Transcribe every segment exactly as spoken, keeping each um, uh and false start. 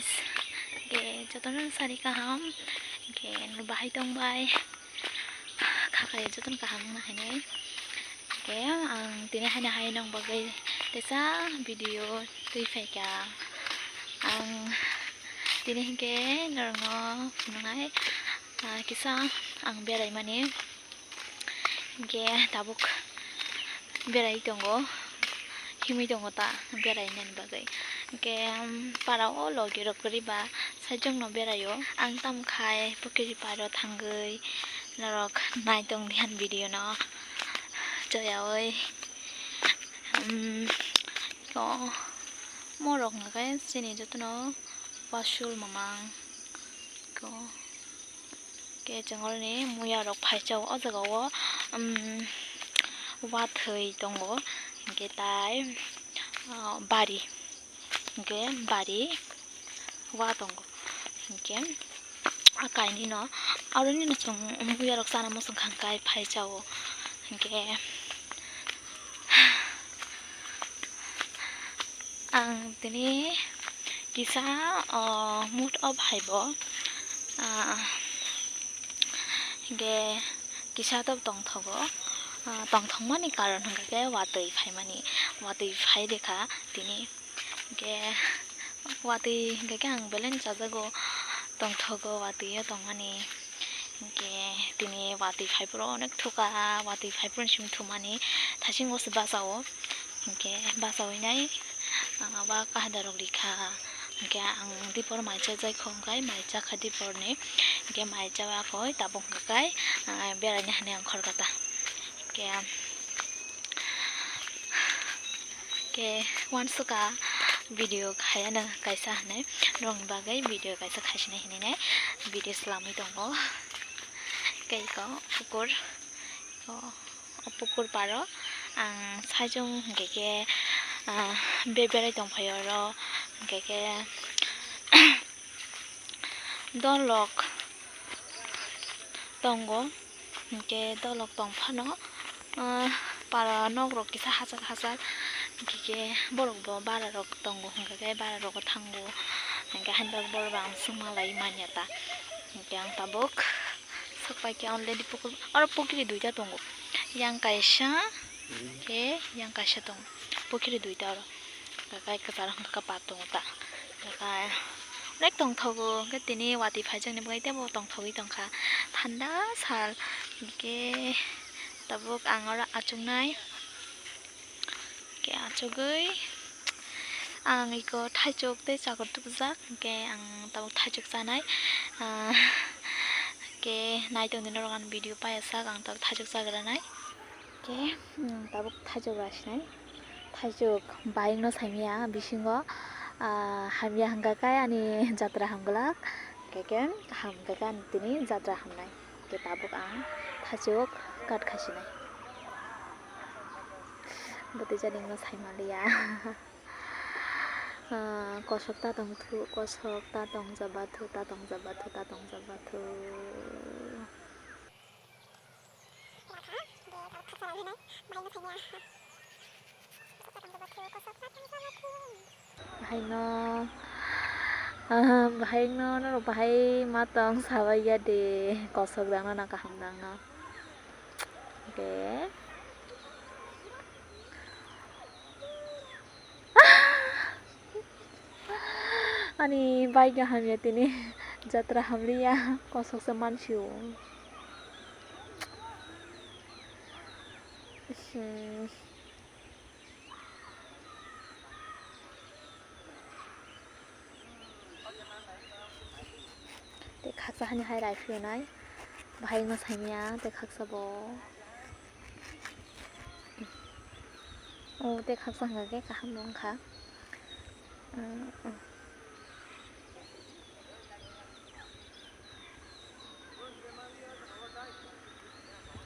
Hwnkhe jotono sari kaham, hwnkhe bahai tongbai, khaklai jotono kaham wngna hinwi. Hwnkhe ang tini haino hai nong bagwi teisa video twi phaikha. Ang tini hwnkhe norokno phunuknai, ah, kisa ang beraimani. Hwnkhe tabuk berai tongo, himwi tongo ta berainani bagwi. Hwnkhe, um, para o logi rok kwrwi ba saichung no beraio. Ang tamo khai pukiri paro thangwi norok nai tong di han video no choyaui. Um, ko morok hwnkhe chini jotono wasul mamang ko. Khe chwng oroni muya rok phaichao o jaga o, um, wathwi tongo, hwnkhe tai, ah, bari, hwnkhe bari wa tongo, hwnkhe a kainwi no aroni no chwng muya rok chana muchung kha hwnkhe phaichao, hwnkhe. Ang tini kisa, o, mood off hai bo, ah, hwnkhe kisa to tongthogo, ah, tongthokmani karon hwnkhe khe watwi phaimani, watwi phai rikha tini, hwnkhe watwi hwnkhe khe ang belai no chajago, tongthogo watwi o tongmani. Hwnkhe tini watwi phaiphuru onek thuka, watwi phaiphuru simi thumani thasing o se bachao. Hwnkhe bachawi nai, ah, wa kahada rok rikha. Hwnkhe ang dipor mai chajai kho, hwnkhe mai chakha diporni. Hwnkhe mai chawa khoi tabuk hwnkhe kai, ah, beraina hinwi ang khorkha ta. Hwnkhe Khe uansukha video khaiyano kaisa hinwi, norokni bagwi video kaisa khaisinai hinwi nai video swlamwi tongo. Khe iko pukur, o, o pukur paro ang saichung hwnkhe khe, ah, be-, berai tongphai oro hwnkhe khe, Dolok tongo, hwnkhe dolok tong phano, ah, para nok rok kisa hachal hachal, hwnkhe khe borok bo bara rok tongo, hwnkhe khe bara rogo thango, hwnkhe haino borok bo ang swngma lai manya ta, hwnkhe ang tabuk sok pai khe already pukur, oro pukiri duita tongo, yang kaisa, khe yang kaisa tongo, pukiri duita oro. Kakai kwcharo hwnkha khe pat tongo ta. Kakai onek tongthogo, hwnkhe tini watwi phaijakni bagwi teibo tongthogwi tongkha. Thanda sal, hwnkhe tabuk ang oro achuknai. Hwnkhe achugwi ang iko thaichuk tei chakor tubujak, hwnkhe ang tabuk thaichuk chanai. Ah, hwnkhe naitongdi norok ani video paiyasak, ang tabuk thaichuk chagranai. Hwnkhe, hmm, tabuk thaichuk rasinai. Thaichuk bayungno saimaya bisingo, ah, hamya hwnkha khe ani jatra hamglak. Hwnkhe khe kaham hwnkha khe ani tini jatra hamnai. Hwnkhe tabuk ang thaichuk kat khasinai. Bwtwi jani wngno saimaliya. Ah, kosok ta tongthu, kosok ta tongjabathu, ta tongjabathu, ta tongjabathu. Bahaino, ah, bahaino norok bahai ma tong sabai ya de, kosok dangno na kaham dangno. Oke. Ani bike no hamya tini jatra hamliya kosok se mansio. Hmm. Tei khaksa hani hai raiphiyo nai. Bahai wngma saimya tei khaksa bo. O tei khaksa hwnkha khe kaham no wngkha.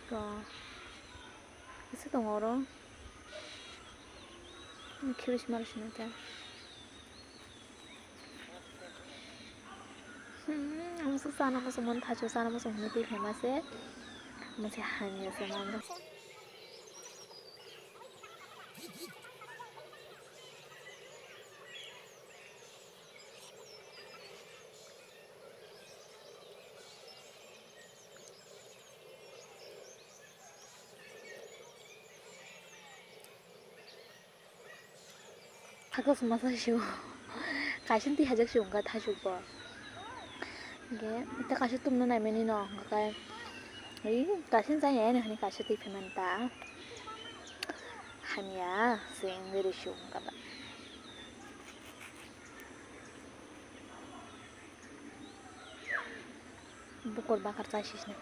To. Kisa tongo oro. Khibis malisina ta. Hmm, amo se chana muchungmani thaichuk chana muchung hinwi twi phaima se. Amo se hamya se mano. Khakos masa sio. Kaisa twi hajak sio wngkha thasuk bo. Hingke, ita kaisa tumna naimani no, hingke kai, oi, kaisa chaya ani hani kaisa twi phaimani ta. Hamya, se wngwi rw sio wngkha ba. Bukur bakar chai sisna.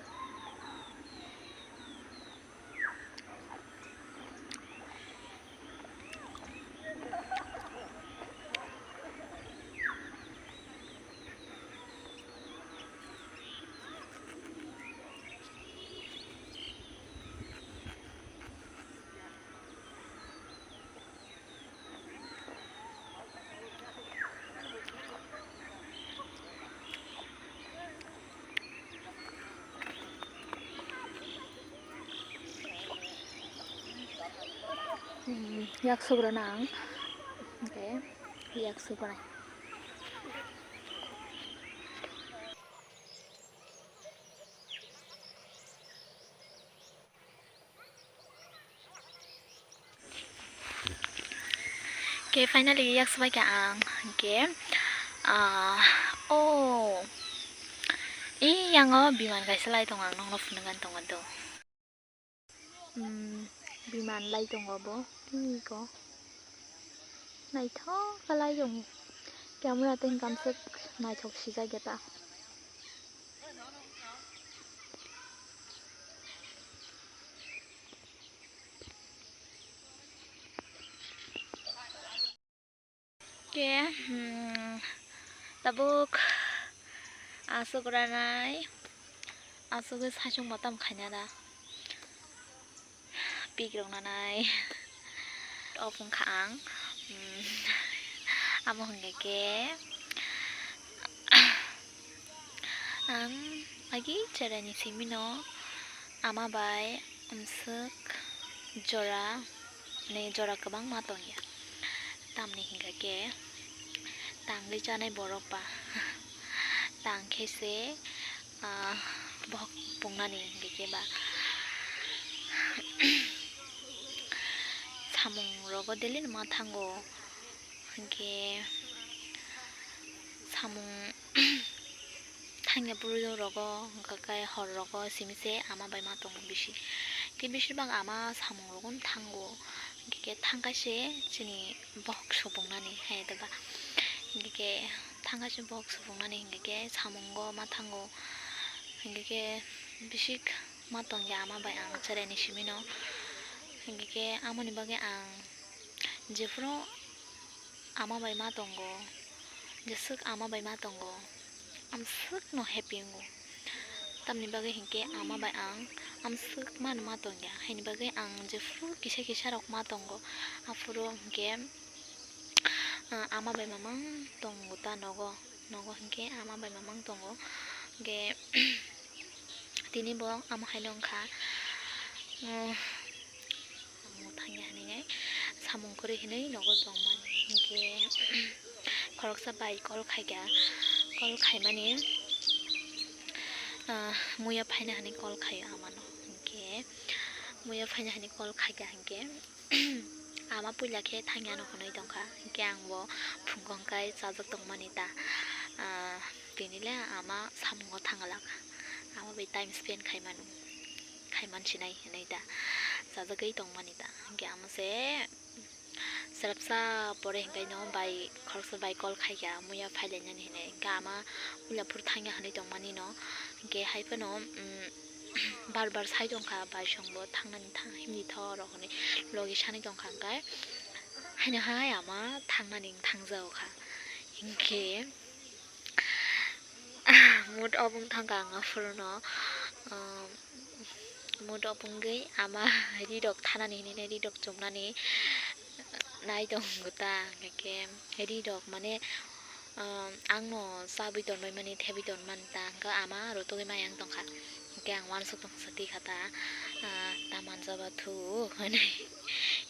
Hmm, yak sugrana ang. Okay, yak sugrana. Ke finally yak swbai kha ang, hingke, ah, oh, i yango biman kaisa lai tongo, ang nokno phunukgani tongo do. Hmm, biman lai tongo bo, tini ko naithok khe lai tongo, camera tei kamswk naithok sijak ya ta. Ke, hmm, tabuk aswk ranai, aswk saichung motom khaina da. Pik rok nanai. Off wngkha ang. Hmm. Amo hwnkha khe ang agi cherani simino ama bai amswk jora, ne jora kwbangma tongya. Tamni hwnkha khe tangwi chanai borok ba tang khe se ah, bohok pungnani hingke keba samung rogo daily no ma thango, hingke samung thangya bwrwi rogo hingka khe hor rogo simi se ama bai ma tongo bisi, khe bisi bak ama samung rogo no thango, hingke thang khe se chini bohok supungnani hai da ba, hingke thang khe se bohok supungnani hingke samungo ma thango. Hingke khe bisik ma tongya ama bai ang chereni simino. Hingke khe amoni bagwi ang jephuru ama bai ma tongo, jeswk ama bai ma tongo, amswkno happy wngo. Tamni bagwi hingke ama bai ang amswk mano ma tongya, haini bagwi ang jephuru kisa kisa rok ma tongo. Aphuru hingke, ah, ama bai mamang tongo ta nogo. Nogo hingke ama bai mamang tongo. Hingke tini bo ama haino wngkha, mm, samung thangya hinwi samung kwrwi hinwi nogo tongmani. Hingke khoroksa bai call khaikha, call khaimani, ah, muya phaina hinwi call khaio amano. Hingke muya phaina hinwi call khaikha hingke, ama puila khe thangya no hwnwi tongkha, hingke ang bo phungo hwnkhe chajak tongmani ta, ah, tini le ama samungo thangla, ama bai time spend khaimano, khaiman sinai hinwi ta chajagwi tongmani ta, hingke ama se seleksa pore hingke no bai khoroksa bai call khaikha muya phailainani hinwi, hingke ama puila phuru thangya hinwi tongmani no, hingke hai phano, um, bar bar sai tongkha, bai songbo thangnani thang himdi tho rok hinwi logi sanwi tongkha, hingkhe haino hai ama thangnani thangjago kha, hingkhe mood off wng thangkha ang aphuru no, um, mood off wngwi ama ri rok thanani hinwi ri rok chumnani nai tongo ta, hingkhe ri rok mane, ah, ang no chabwi tonbaimani, thebwi tonmani ta, hwnkhe ama rotogwi mayang tongkha. Hwnkhe ang uansuk tongsa tikha ta, ah, ta manjaba thu, hwnwi.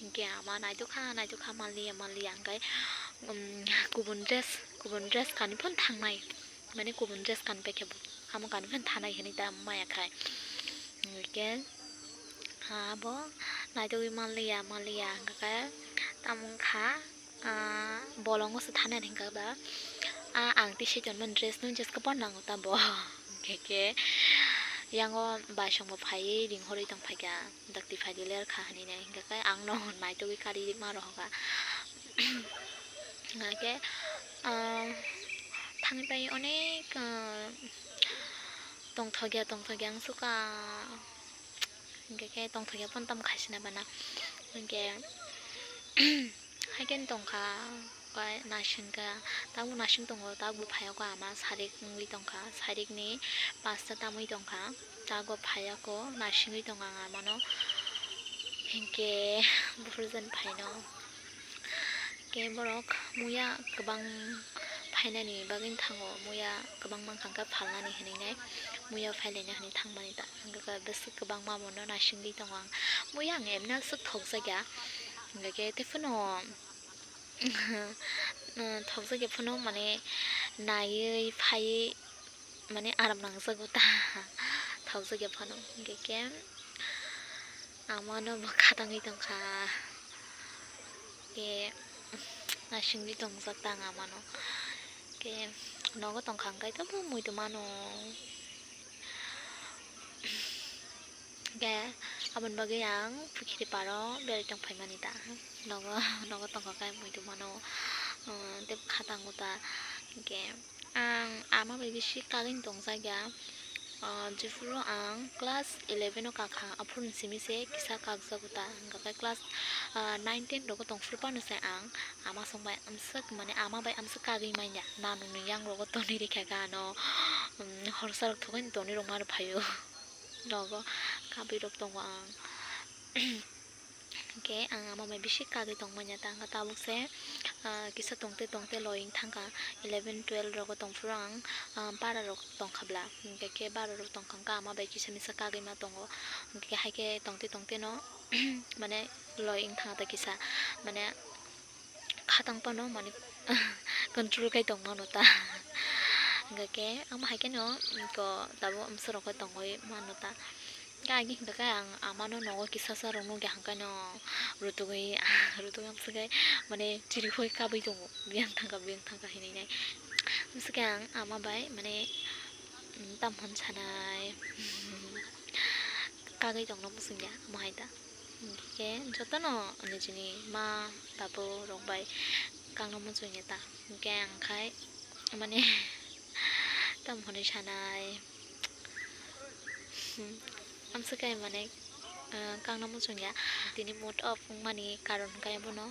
Hwnkhe ama naitokha, naitokha, manliya, manliya, hwnkhe, um, kubun dress, kubun dress kanwi phano thangnai, mane kubun dress kanwi paikhe bo, amo kanwi phano thanai hinwi ta maya khai. Hwnkhe abo naitogwi manliya, manliya, hwnkhe tamo wngkha. Ah, bolongo se thanani hwnkha ba. Ah, ang twi swi tonmani dress nung jeska por nango ta bo. Hwnkhe khe yango baisongbo phaiwi ringhorwi tongphaikha. Dakti phaidi ler kha hinwi nai hwnkhe khe ang no naitugwi kari ma rohoka. Hwnkhe, ah, thangwi pai onek, ah, tongthokya, tongthokya wng sukha. Hwnkhe khe tongthokya phano tamo khaisina bana. Hwnkhe haikhe wng tongkha, bai nasingkha, tabuk nasing tongo, tabuk phaiya kho ama sarik wngwi tongkha, sarikni pasta tamwi tongkha, tabuk phaiya kho nasingwi tongo ang amano. Hwnkhe buphuru jani phaino. Khe borok muya kwbang phainani bagwi thango, muya kwbang mankha hwnkhe phalnani hinwi nai, muya phailaina hinwi thangmani ta, hwnkhe khe bwswk kwbangma bono naisingwi tongo ang. Muya ang emno aswk thokjakya, hwnkhe khe tei phano, thokjakya phano, mane, naiwi phaiwi, mane, aram nangjago ta, thokjakya phano, hwnkhe khe amano bo khatangwi tongkha, khe nasingwi tongjak ta ang amano, khe nogo tongkha hwnkhe tabuk muitu mano, khe aboni bagwi ang pukhiri paro berai tongphaimani ta, nogo, nogo tongkha khe muitu mano, tei khatango ta, hwnkhe. Ang ama bai bisi kagwi tongjakya. Ah, jephuru ang class eleven o kakha, aphuru simi se kisa kakjago ta. Hwnkhe class, ah, nine ten rogo tongphuru phano se ang ama song bai amswk, mane ama bai amswk kagwi manya. Nanogni yang rogo tonwi rikha khe ano, um, horsa rok thogwi tonwi rwma rw phaio. Nogo kabwi rok tongo ang. Hwnkhe ang ama bai bisi kagwi tongmanya ta, hwnkhe tabuk se, ah, kisa tongte tongte loi wng thangkha, eleven twelve rogo tongphuru ang, ah, bara rok tongkha bla, hwnkhe khe bara rok tongkha, hwnkhe ama bai kisa misa kagwi ma tongo, hwnkhe haikhe tongte tongte no mane loi wng thangkha ta kisa, mane khatang phano mane control khai tongmano ta, hwnkhe khe ama haikhe no tabuk amswk rok khai tongwi mano ta. Khe agi hwnkhe khe ang amano nogo kisa sa rok nukya hwnkhe no rutugwi, rutugwi amswk khe mane chirikhoi kabwi tongo, biyang thangkha, biyang thangkha hinwi nai. Amswk khe ang ama bai mane, mm, tamo hwn sanai, kagwi tongno muchungya, omo hai ta. Hwnkhe jotono nijini ma babu rok bai kangno muchungya ta. Hwnkhe ang khai mane tamo hwnwi sanai. Hmm, amswk khe mane, ah, kangno muchungya. Tini mood off wngmani karon hwnkhe bono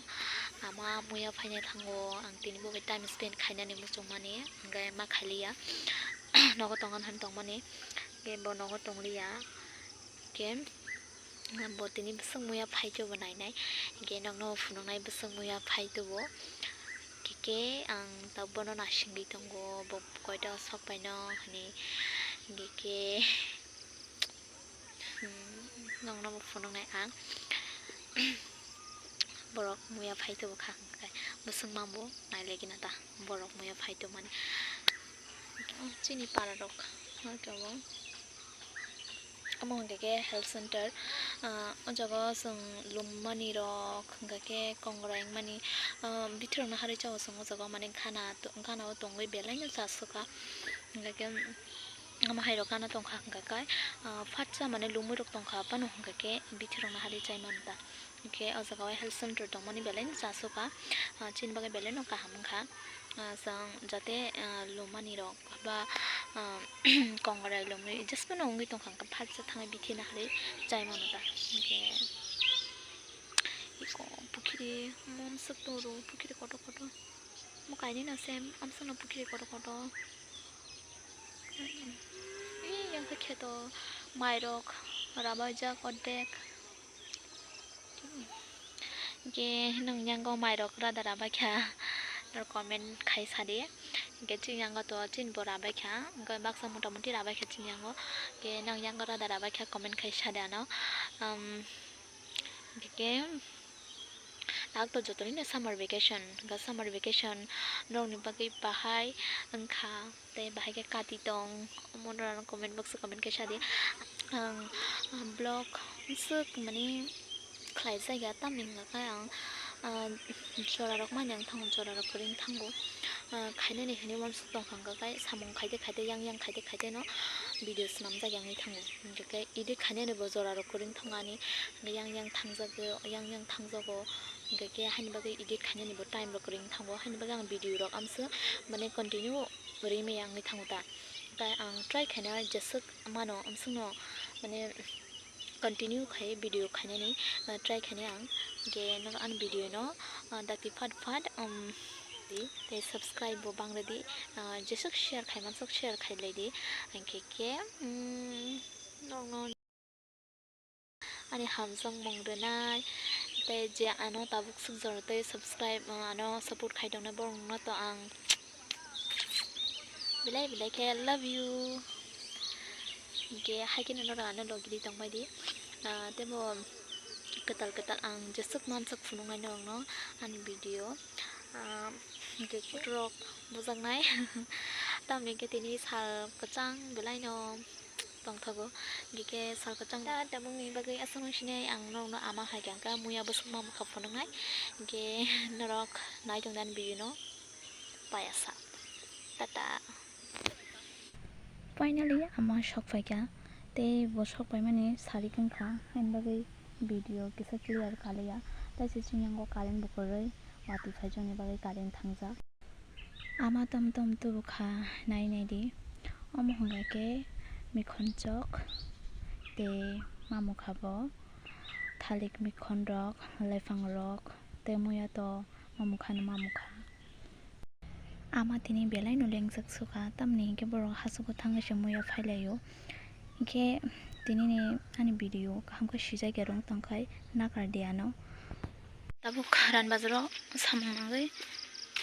ama muya phaina thango. Ang tini bo bai time spend khainani muchungmani, hwnkhe ma khailiya. Nogo tongna hwn tongmani, hwnkhe bo nogo tongliya. Hwnkhe bo tini bwswk muya phaito bo nainai, hwnkhe nokno phunuknai bwswk muya phaito bo. Hwnkhe ang tabuk bono naisingwi tongo, bo koito sok paino hinwi. Hwnkhe, hmm, nokno bo phunuknai ang. Borok muya phaito bo kha hwnkhe bwswk mambo nailaikhe na ta, borok muya phaito mani. Chini para rok tongo. Omo hwnkhe khe health center, ah, o jaga o chwng lummani rok, hwnkhe khe kongrai wngmani, ah, bithorokno harwi chao chwng o jaga o, mane gana, gana o tongwi belai no chasukha, hwnkhe khe, omo hai rok gana tongkha hwnkhe khe, ah, phatsa mane lumui rok tongkha phano hwnkhe khe bithorokno harwi chai manta. Hwnkhe o jaga o health center tongmani belai no chasukha, ah, chini bagwi belai no kaham wngkha, ah, chwng jate, ah, lumani rok ba, ah, kongrai lumui just phano wngwi tongkha, hwnkhe phatsa thangwi bithi naharwi chai mano ta. Hwnkhe iko pukhiri, omo amswk tong ro, pukhiri kotor kotor. Omo kainwi no se amswk no pukhiri kotor kotor. Ee, yang khe kheto mairok rabaijak ordek. Hwnkhe nwng yango mairok rada rabaikha, norok comment khai sadi. Hwnkhe chini yango to chini bo rabaikha, hwnkhe baksa mota moti rabaikha chini yango. Hwnkhe nwng yango rada rabaikha, comment khai sadi ano. Um, hwnkhe. Dak to jotono no summer vacation, hwnkhe summer vacation norokni bagwi bahai wngkha, tei bahai khe kati tong, omo norok comment box o comment khe sadi. Ang vlog swk mani khlai jakya, tamni hwnka khe ang Ah, jorarok mani ang thango, jorarok kwrwi wng thango. Ah, khainani hinwi uansuk tongkha, hwnkha khe samung khaide khaide, yang yang khaide khaide no video swnamjak yang wngwi thango. Hwnkhe khe edit khainani bo jorarok kwrwi wng thango ani, yang yang thangjak, yang yang thangjago. Hwnkhe khe haini bagwi edit khainani bo time rok kwrwi wng thango, haini bagwi ang video rok amswk mane continue rwi maya wngwi thango ta. Tai ang try khaina jeswk mano, amswkno mane continue khai video khainani, ah, try khainai ang. Hwnkhe norok ani video no, ah, dakti phat phat, um, di, tei subscribe bo bang rwdi, ah, jeswk share khai manswk share khai lai di. Hwnkhe khe, um, norokno ani hamjakmung rwnai, tei je ano tabuk swk jora tei subscribe, ah, ano support khai tongnai borokno to ang belai belai khe love you. Hwnkhe hai kheno norok ano logi di tongbai di. Ah, tei bo kwtal kwtal ang jeswk manswk phunuknai norokno ani video. Ah, hwnkhe khe rok bujaknai. Tamni hwnkhe tini sal kwchang belai no tongthogo. Hwnkhe khe sal kwchang da tabukni bagwi aswk wng sinai ang norokno ama hai khe ang khe muya bwswk ma bwkha phunuknai. Hwnkhe norok nai tongdi ani video no. Payasa. Tata. Finally, ama sok phaikha. Tei bo sok paimani sari wngkha, haini bagwi video kisa clear kaliya. Tei se chini yango current bo kwrwi, watwi phaijakni bagwi current thangjak. Ama tom tom tubukha, nai nai di. Omo hwnkha khe mikhonchok tei mamukha bo thalik mikhonrok, lephangrok tei muya to mamukha no mamukha. Ama tini belai no lengjak sukha, tamni hinkhe borok hachugo thangwi se muya phailaio. Hinkhe tini ni ani video kaham khe sijak ya rwng tongkhai nakar di ano. Tabuk Ran bazaro samung nangwi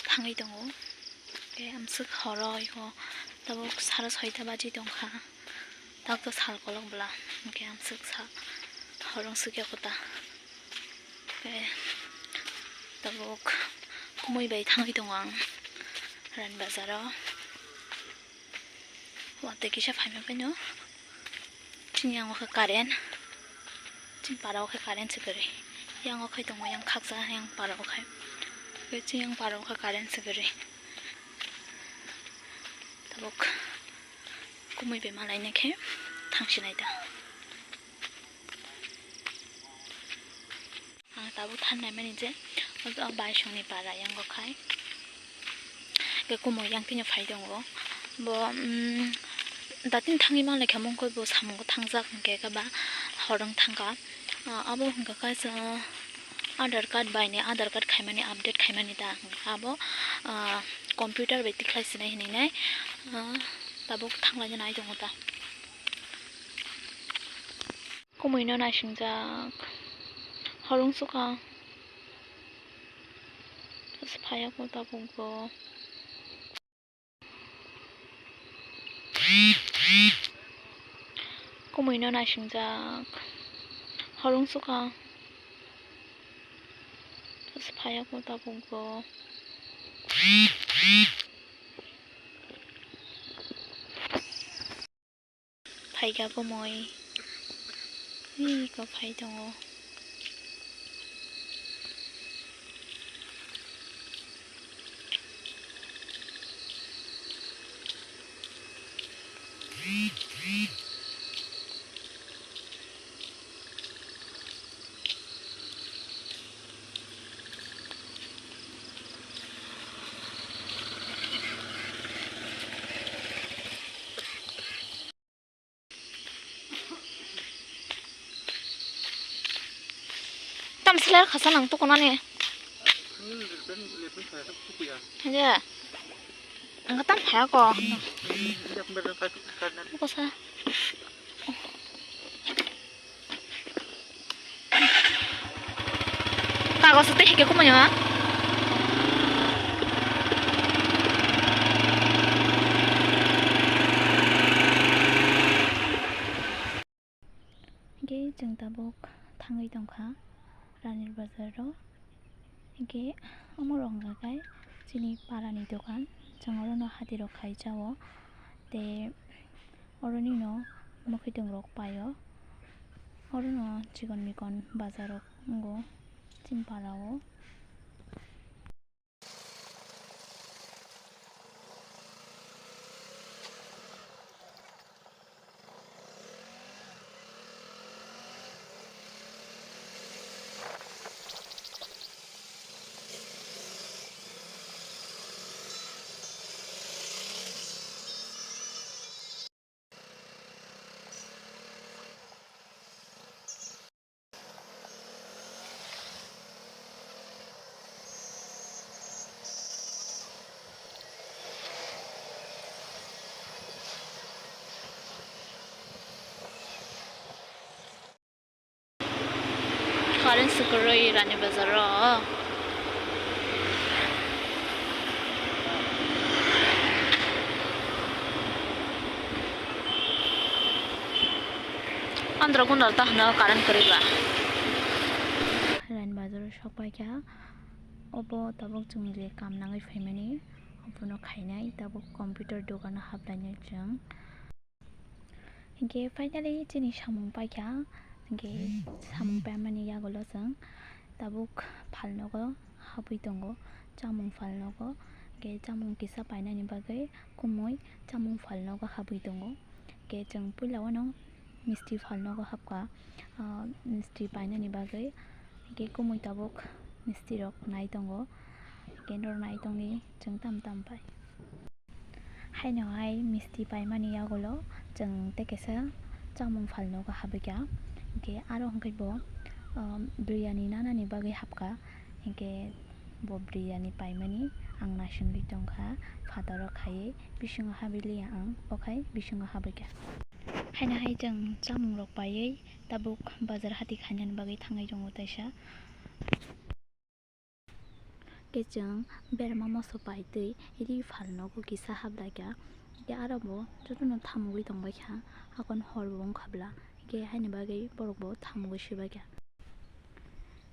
thangwi tongo. Hinkhe amswk horo iko tabuk sara soita baji tongkha. Tabuk to sal kolok bwla, hinkhe amswk sa horo wngsukya kota. Hinkhe tabuk kumui bai thangwi tongo ang Ran bazaro. Watwi kisa phaima phano chini yango khe current, chini para o khe current se kwrwi. Yango khai tongo, yang khaksa, yang para o khai. Chini yang para o khe current se kwrwi. Tabuk kumui bai malaina khe thangsinai da. Ang tabuk thangnai mani je o baisongni para yango khai. Ke kumui yang tini phai tongo. Bo, mm, datin thangwi manlai kha mungkoi bo samungo thangjak hwnkhe khe ba horong thangkha. Ah, abo hwnkha khe chwng Aadhaar card bai ni, Aadhaar card khaimani update khaimani da hwnkha abo, ah, computer bai tikhlai sinai hinwi nai, ah, tabuk thanglaina nai tongo ta. Kumui no naisingjak. Horong sukha. Phaiya ko tabuk bo. Kumui no naisingjak. Horong sukha. Phaiya ko tabuk bo. Phaikha kumui. Ui, iko phai tongo. Tam seler khasa nang tukunani. Hede. Ang tam phaya ko. Ko sa. Kagos tei hike kumanya. Hingke chwng tabuk thangwi tongkha Ranir bazar o. Hingke omo rok hwnka khe chini para ni dokan, chwng oro no hati rok khai cha o, tei oro ni no mwkhwtwng rok pai o. Oro no chikon mikon bazar rok wngo chini para o. Roi Rani Bazar o. Andro gundal ta hwno current kwrwi ba. Rani Bazar o sok paikha. Obo tabuk chwng je kam nangwi phaimani, obono khainai, tabuk computer dogano haplainai chwng. Hinkhe finally chini samung paikha, hinkhe samung paimani yagulo chwng tabuk phalnogo habwi tongo, chamung phalnogo, hinkhe chamung kisa painani bagwi kumui chamung phalnogo habwi tongo. Hinkhe chwng puila wano misti phalnogo habkha, ah, misti painani bagwi, hinkhe kumui tabuk mistirok nai tongo, hinkhe norok nai tongdi chwng tam tam pai. Haino hai misti paimani yagulo chwng tei kaisa chamung phalnogo habwikha. Hinkhe aro hwnkhe bo, um, biryani nanani bagwi habkha. Hinkhe bo biryani paimani ang naisingwi tongkha, phataro khaiwi bisingo habwi liya ang, okhai bisingo habwikha. Haino hai chwng chamungrok paiwi tabuk bazar hati khainani bagwi thangwi tongo taisa. Khe chwng berma moso paitwi ri phalnogo kisa hablaikha. Khe aro bo jotono thamugwi tongbaikha, hakon horbo wngkha bwla. Khe haini bagwi borokbo thamugwi sibaikha.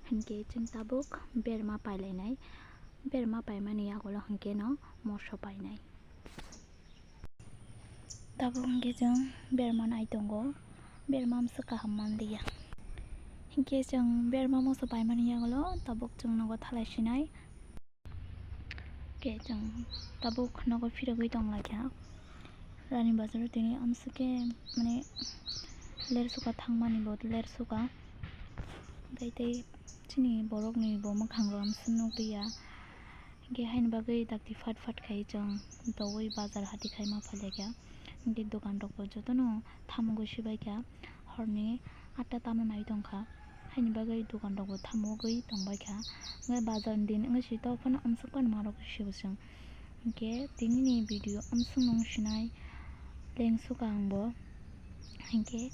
Hinkhe chwng tabuk berma pailainai, berma paimani yagulo hinkhe no moso painai. Tabuk hinkhe chwng berma nai tongo, berma amswk kaham manliya. Hinkhe chwng berma moso paimani yagulo tabuk chwng nogo thalai sinai. Khe chwng tabuk nogo phirogwi tonglaikha. Rani Bazar o tini amswk khe mane lersuka thangmani bo lersuka. Tei tei chini borokni bo mwkhang rok amswk nukliya. Hinkhe haini bagwi dakti phat phat khai chwng doui bazar hati khai ma phailakha. Hinkhe dokan rokbo jotono thamugwi sibaikha, horni atta tamo nai tongkha. Haini bagwi dokan rokbo thamugwi tongbaikha. Hinkhe bazar ni din wngwi si tophano amswk phano ma rok sibo chwng. Hinkhe tinini video amswk nung sinai lengsuka ang bo. Hinkhe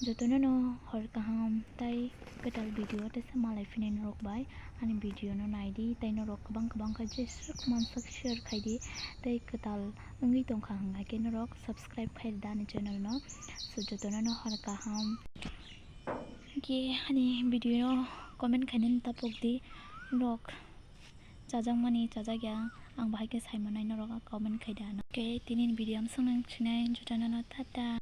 jotono no hor kaham tei kwtal video teisa malai phini norok bai ani video no naidi tei norok kwbang kwbang khe jeswk mansak share khaidi tei kwtal wngwi tongkha hwnkha khe norok subscribe khairida ani channel no. So jotono no hor kaham. Hinkhe ani video no comment khainani tapokdi norok. Chajakmani chajakya, ang bahai khe saimanai norok comment khaida ano. Khe tini video amswk nung sinai jotono no tata.